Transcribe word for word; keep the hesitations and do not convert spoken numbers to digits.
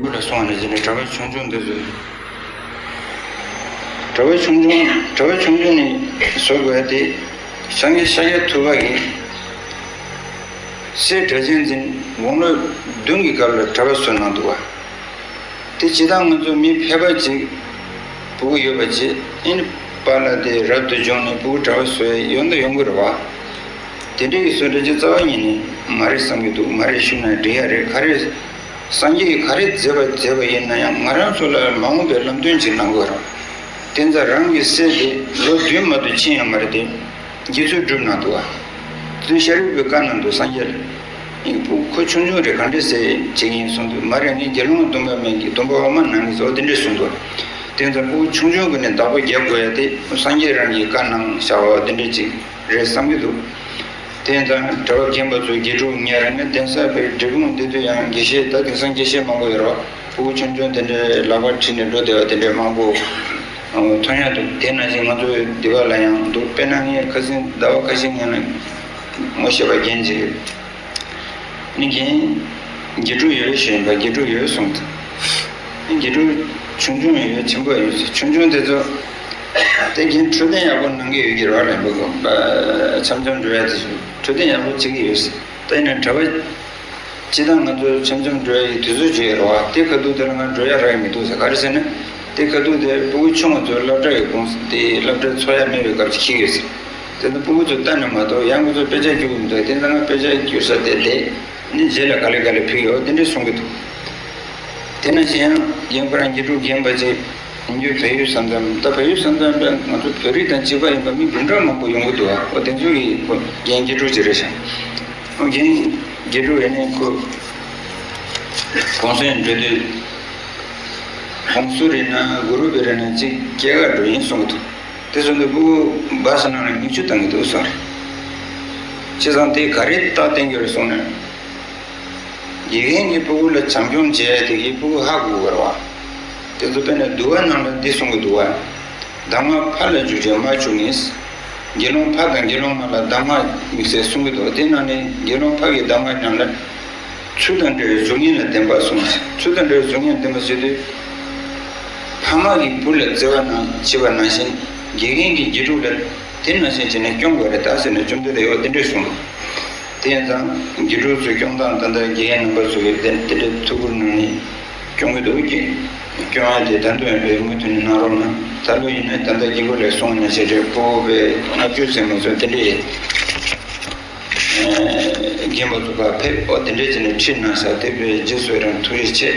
བུ་ལ་སོང་ནས་ཟེར་ནས་གྲྭ་པ་ཆུང་ཆུང་འདི་ཚོས། གྲྭ་པ་ཆུང་ཆུང་གྲྭ་པ་ཆུང་ཆུང་ནས་བཟོ་དགོས་ཏེ། སངས་རྒྱས་ཤཱཀྱ་ཐུབ་པ་གིས་སྲས་སྒྲ་གཅན་འཛིན་དགུང་ལོ་བདུན་གྱི་སྐབས་ལ་གྲྭ་པ་བཟོས་གནང་འདུག་བ། དེ་ཇི་ལྟར་ང་ཚོ་མི་ཕལ་པ་ཅིག་སྤུ་གུ་ཡོད་པ་ཅིག་ཨིན་པ་ལ་དེ་རབ་ཏུ་བྱུང་ནས་སྤུ་གུ་གྲྭ་པ་བཟོ་ཡ་ཡོང་དང་ཡོང་གི་རེད་བ། དེ་འདྲ་ཡི་བཟོ་འདྲ་ཅིག་རྩ་བ་ཉིད་ནས་མ་རེད་བསམ་གྱི་འདུག་མ་རེད་ཞུ་ན་འགྲིག་ཡ་རེད། ག་རེ། སངས་རྒྱས་ཀྱིས་ག་རེ་མཛད་པ་མཛད་པ་ཡིན་ན་ཡང་ང་རང་ཚོ་ལ་མ་འོངས་པའི་ལམ་སྟོན་ཅིག་གནང་དགོས་རེད། དེ་ཙང་རང་གི་སྲས་དེ་ལོ་བདུན་མ་གཏོགས་ཕྱིན་ཡོད་མ་རེད་དེ། དགེ་ཚུལ་བསྒྲུབས་གནང་འདུག་བ། དེ་ཤཱ་རིའི་བུས་བཀའ་གནང་འདུག་སངས་རྒྱས་ལ། ཨིན། སྤུ་གུ་ཁོ་ཆུང་ཆུང་རེད། ག་འདྲས་སེ་བྱེད་ཀྱི་ཡིན་གསུངས་དུས། མ་རེད། ངས་དགེ་སློང་སྡོམ་པ་མེད་ཀྱི་སྡོམ་པ་འོག་མ་གནང་གི་ཟེར་དེ་འདྲས་གསུངས་འདུག་དེ་ཙང་སྤུ་གུ་ཆུང་ཆུང་གི་ནས་བདག་པོ་རྒྱག་དགོས་ཡ་དེ་སངས་རྒྱས་རང་གིས་བཀའ་གནང་བཞག་པ་དེ་འདྲས་ཅིག་རེད་བསམ་གྱི་འདུག་དེ་ཙང་གྲྭ་པ་རྒན་པ་ཚོ་དགེ་ཕྲུག་ཉེ་རང་ནས་གདན་ས་པའི་འབྲས་སྤུངས་འདི་དུས་ཡང་དགེ་བཤེས། ད་དེང་སང་དགེ་བཤེས་མང་པོ་ཡོད་རོགས། སྤུ་གུ་ཆུང་ཆུང་དེ་འདྲའི་ལག་པ་ཁྲིད་ནས་འགྲོ་བསྡད་པ་དེ་འདྲའི་མང་པོ་མཐོང་ཡ་འདུག་དེ་ནང་བཞིན་ང་ཚོའི་སྡེ་བ་ལ་ཡང་འདུག་དཔེར་ན་ངས་ཁ་སང་ཟླ་བ་ཁ་ཤས་སྔོན་ལ་ངོ་ཤེས་པ་རྒན་ཅིག་ཡོད། ནི་རྒན། དགེ་ཕྲུག་ཡོད་ཞུས་པ། དགེ་ཕྲུག་ཡོད་གསུངས་འདུག་དགེ་ཕྲུག་ཆུང་ཆུང་ཡོད། ཆེན་པོ་ཡོད་ཟེར། ཆུང་ཆུང་དེ་ཚོ་དེ་རྒན་འཕྲོད་བསྟེན་ཡག་པོ་གནང་གི་ཡོད་ཀྱི་རེད་བ། ལན་པོ་འཆམ་འཆམ་འགྲོ་ཡ་དེ་ཚོ་འཕྲོད་བསྟེན་ཡག་པོ་བྱེད་ཀྱི་ཡོད་ཟེར། ད་ཡིན་ན་གྲྭ་པ་སྤྱི་བཏང་ང་ཚོ་འཆམ་འཆམ་འགྲོ་ཡ་ཡི་དུས་ཚོད་ཅིག་ཡོད་རེད་བ། དེ་ཁ་ཐུག་དེ་ལ་ང་འགྲོ་ཡ་རག་གི་མི་འདུག་ཟེར། ག་རེ་ཟེར་ན། དེ་ཁ་ཐུག་དེ་སྤུ་གུ་ཆུང་བ་ཚོ་སློབ་གྲྭ་ཡི་གུང་སེང་དེ་སློབ་གྲྭ་འཚོགས་ཡ་མེད་པའི་སྐབས་ཅིག་འཁེལ་ཡོད་ཟེར། དེ་ཚོ་སྤུ་གུ་ཚོ་ལྟ་ནས་མ་གཏོགས་ཡང་ཁོ་ཚོ་དཔེ་ཆ་རྒྱུག་གི་མི་འདུག་དེ་ཚང་མ་དཔེ་ཆ་རྒྱུག་ས་དེ་བསྡད་ནས་རྗེས་ལ་ག་ལེ་ག་ལེ་ཕུལ་ཡོད། དེ་འདྲས་གསུང་གི་འདུག་དེ་ནང་བཞིན་ཡང་རྒན་ཁོ་རང་དགེ་ཕྲུག་རྒན་པ་ཅིག་ཡིན་རྒྱུ་བལ་ཡུལ་ས་མཚམས། ད་བལ་ཡུལ་ས་མཚམས་པས་ང་ཚོ་བོད་རིགས་དང་གཅིག་པ་ཡིན་པ་མི་འབུམ་ཕྲག་མང་པོ་ཡོང་གི་འདུག་ཨོ་དེ་ཚོ་ཡི་ཁོ་རྒན་དགེ་ཕྲུག་ཅིག་རེད་ཤག་ཨོ་རྒན་དགེ་ཕྲུག་ཡིན་ནའི་ཁོ་གུང་སེང་འགྲོ་དུས་ཧོང་སུར་རེད་ན་གུ་རུ་བེ་རེད་ན་ཅིག་སྐྱེལ་ག་འགྲོ་ཡིན་གསུང་གི་འདུག་དེ་སོང་དུས་སྤུ་གུ་བཱ་སི་ནང་ལ་མིག་ཆུ་བཏང་གི་འདུག་སོང་རེད། བྱས་ཙང་དེ་ག་རེ་རྟགས་བསྟན་གྱི་རེད་གསུངས་ན། དགེ་རྒན་གྱིས་སྤུ་གུ་ལ་བྱམས་སྐྱོང་བྱས་དེ་གིས་སྤུ་གུ་ཧ་གོ་གི་རེད་བ། དེ་ཚོ་དཔེར་ན་འདུལ་བ་ནང་ལ་འདི་གསུང་གི་འདུག་བ། གདམས་ངག་ཕ་ལ་འཇུག་ཅིང་མ་འཇུག་ནས། དགེ་སློང་ཕ་དང་དགེ་སློང་མ་ལ་གདམས་ངག་དམིགས་བསལ་གསུང་གི་འདུག་དེ་ནང་ནས་དགེ་སློང་ཕ་གི་གདམས་ངག་ནང་ལ། ཚུལ་དང་འབྲེལ་བའི་གཟུགས་བརྙན་ལ་བརྟེན་པ་གསུངས། ཚུལ་དང་འབྲེལ་བའི་གཟུགས་བརྙན་ལ་བརྟེན་པ་ཟེར་དུས། ཕ་མ་གིས་བུ་ལ་བརྩེ་བ་ནང་བྱེད་པ་ནང་བཞིན་དགེ་རྒན་གྱིས་དགེ་ཕྲུག་ལ་དེ་ནང་བཞིན་བྱས་ནས་སྐྱོང་དགོས་རེད་ད་ཟེར་ནས་བཅོམ་ལྡན་འདས་ཡོད་དེ་འདྲས་གསུངས་འདུག་དེ་ཡིན་ཙང་དགེ་ཕྲུག་ཚོའི་སྐྱོང་སྟངས་ད་ལྟ་དགེ་རྒན་རྣམ་པ་ཚོ་གིས་དེ་དེ་འདྲའི་ཐུགས་ཁུར་གནང་ནས་སྐྱོང་གི་འདུག་ཀྱི། སྐྱོང་ཡ་དེ་ད་དུང་ཡང་དཔེ་མུ་མཐུད་ནས་གནང་རོགས་གནང་། ད་ལོ་ཡིན་ན་ད་ལྟ་དགེ་ཕྲུག་ལ་སོང་ནས་བྱས་རེད། སྤོ་བོ་དཔེ་ལྔ་བཅུ་ཙམ་མ་ཚོ་དེ་འདྲས་རྒན་པ་ཚོ་ཕར་ཕེབས། ཨོ་དེ་འདྲས་བྱས་ནས་ཁྲིད་གནང་ས་དེ་དཔེ་རྗེས་སུ་ཡི་རང་ཐུགས་རྗེ་ཆེ།